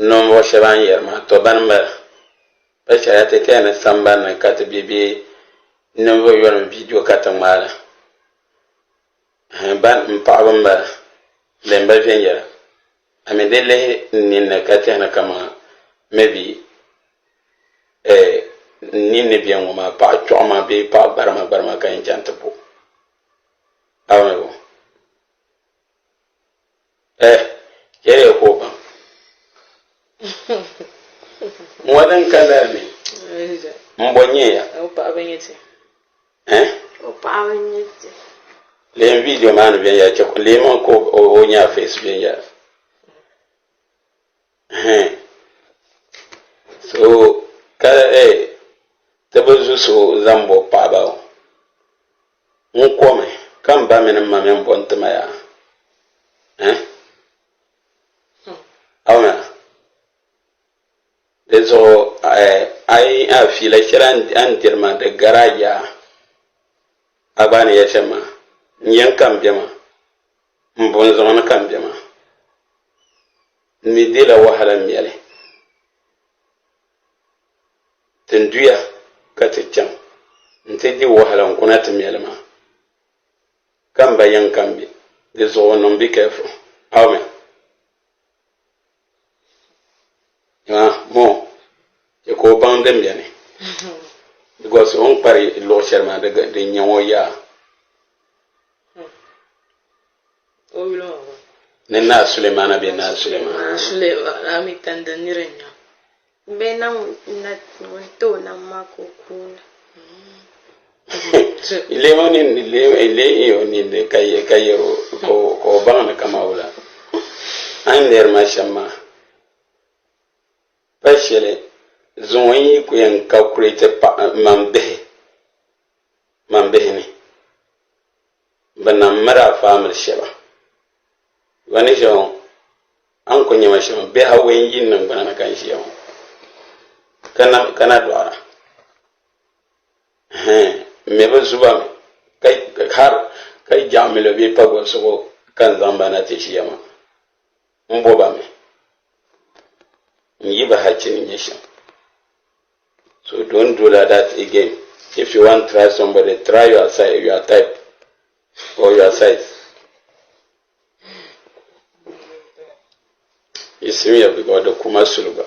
Ninvuɣ shɛba a ni yɛri maa, tɔ bani m-bala. Pa shɛli ti tɛhi ni sambani ni ka ti be bee ninvuɣ yɔlim viidiyo ka ti ŋmaai li. Ɛhɛn, ban m paɣiba m-bala, bɛn ba viɛnyɛla. A mi di lihi n ninni ka tɛhi ni kaman maybe eh n ninni be ŋɔ maa paɣa chɔɣu maa bee paɣa gbarima gbarima ka yɛn chaŋ ti bo. A bi mi bo? Eh, chɛliya ka o baŋ. Ŋɔ din ka lala mi, m bo nyɛ ya. O paɣaba nyɛ ti. Eh? O paɣaba nyɛ ti. Leen video maa ni viɛnyɛla chɛ lee maŋ ka o nya a face viɛnyɛla. Hɛn. So ka eh ti bi zuso zaŋ bo paɣaba o. N komi ka m ba mini m ma mini bo n-ti ma yaa? Eh? A wumya? Di zuɣu a yi a fiila shɛli a ni diri maa di gari a yaa. A gba ni yɛli shɛm maa, n yiŋ ka m be maa, m bunzuŋ ni ka m be maa. M mi dila wahala mɛli. Tinduya ka ti chaŋ nti di wahala n-kuna ti mɛli maa, ka m ba yiŋ ka m be, di zuɣu niŋ be careful. Amen. Ah, mo, chɛ ka o baŋ din beni because o ni kpari luɣ shɛli maa di nyaŋ o yaa. O yuli maa gba. Ni Naa Sulemana bee Naa Sulemana? Naa Sulemana, a mi tandi niri n-nyɛ o. Bɛ na ŋun ti o nam maa ka o kuuna. Leei o nini, leei o nini ka yɛr o ka o baŋ ni kaman wula. A ni lihiri ma shɛm maa, pa shɛli zuŋɔ n yi ku yɛn calculate man bihi ni, bɛ nam miri a family shɛba. Bɛ ni ʒiya ŋɔ, a ni ku nya ma shɛm, bihi awɔi n-yi n niŋgbuna ni ka n ʒiya ŋɔ, ka na dɔɣira. Hɛn, m mi bi zu ba mi, ka har ka jaɣimilo bee pagɔrisigu ka n zaŋ ba na ti ʒiya maa. M bo ba mi, n yi ba hachi ni nyɛ shɛm. So don't do like that again. If you want try somebody, try your size, your type or your size. Isimiya because the kuma suluba.